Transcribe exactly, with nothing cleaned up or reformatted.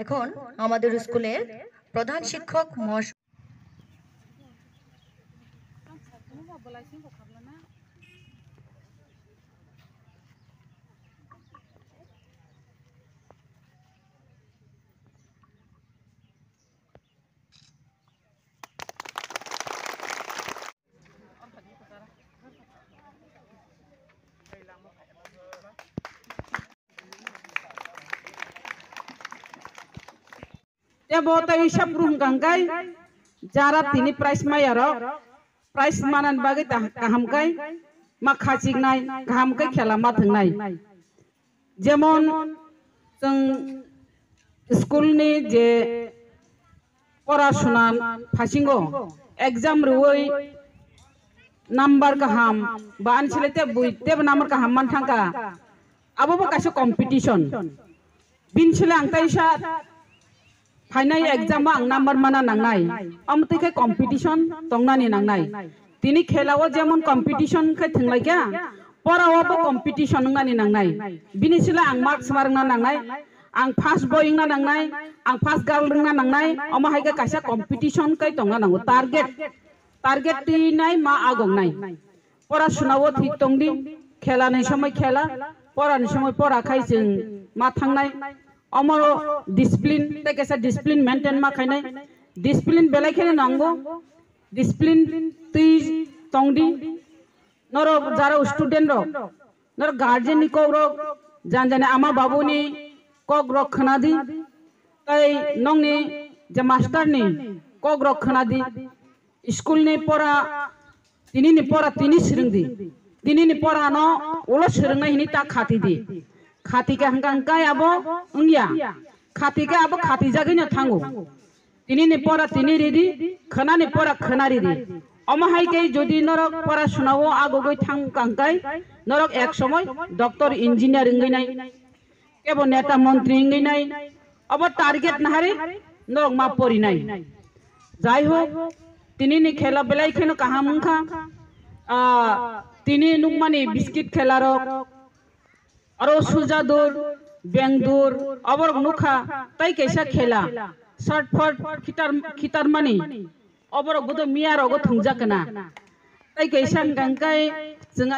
এখন আমাদের স্কুলের প্রধান শিক্ষক মহাশয়। Tebo tei sab rung kangkai jara tini prize maya rok prize manan bagwi ta kaham kai ma khachiknai kaham kai khela ma thangnai. Jemon chwng school ni je pora suna phasingo exam rwui number kaham ba ani sile te bui tebo number kaham man thangka, abo bo kaisa competition. Bini sile ang taisa phainai exam o ang number mana nangnai, omo twi khe competition tongnani nangnai. Tini khela o jemon competition khe thwnglaikha, pora o bo competition wngnani nangnai. Bini sile ang marks ma rwngna nangnai, ang first boy wngna nangnai, ang first girl wngna nangnai, omo hai khe kaisa competition kai tongna nango, target, target twi nai ma agok nai. Pora suna o thik tong di, khela ni somoi khela, pora ni somoi pora khai chwng ma thangnai. Omo discipline tei kaisa discipline maintain ma khainai. Discipline belai kheno nango, discipline twi tong di. Norok jara student rok, norok guardian ni kok rok, jan jani ama babu ni kok rok khna di, tei nokni je master ni kok rok khna di. School ni pora, tini ni pora tini swrwng di. Tini ni pora no ulo swrwngnai hini ta khati di. Khati khe hwnkha hwnkhe abo wngya. Khati khe abo khati jagwi no thango. Tini ni pora tini ridi, khwna ni pora khwna ridi. Omo hai khe jodi norok pora suna o agogoi thang kangkai, norok ek somoi doctor, engineer wngwi nai, kebo neta montri wngwi nai, obo target nahari norok ma pori nai. Jai hok, tini ni khela belai kheno kaham wngkha. Ah, tini nukmani biscuit khela rok, aro suja dur, beng dur, oborok nukha, tei kaisa khela, shot put khitar, khitarmani, oborok bodo miya rogo thwngjak kana. Tei kaisa hwnkha hwnkhe chwng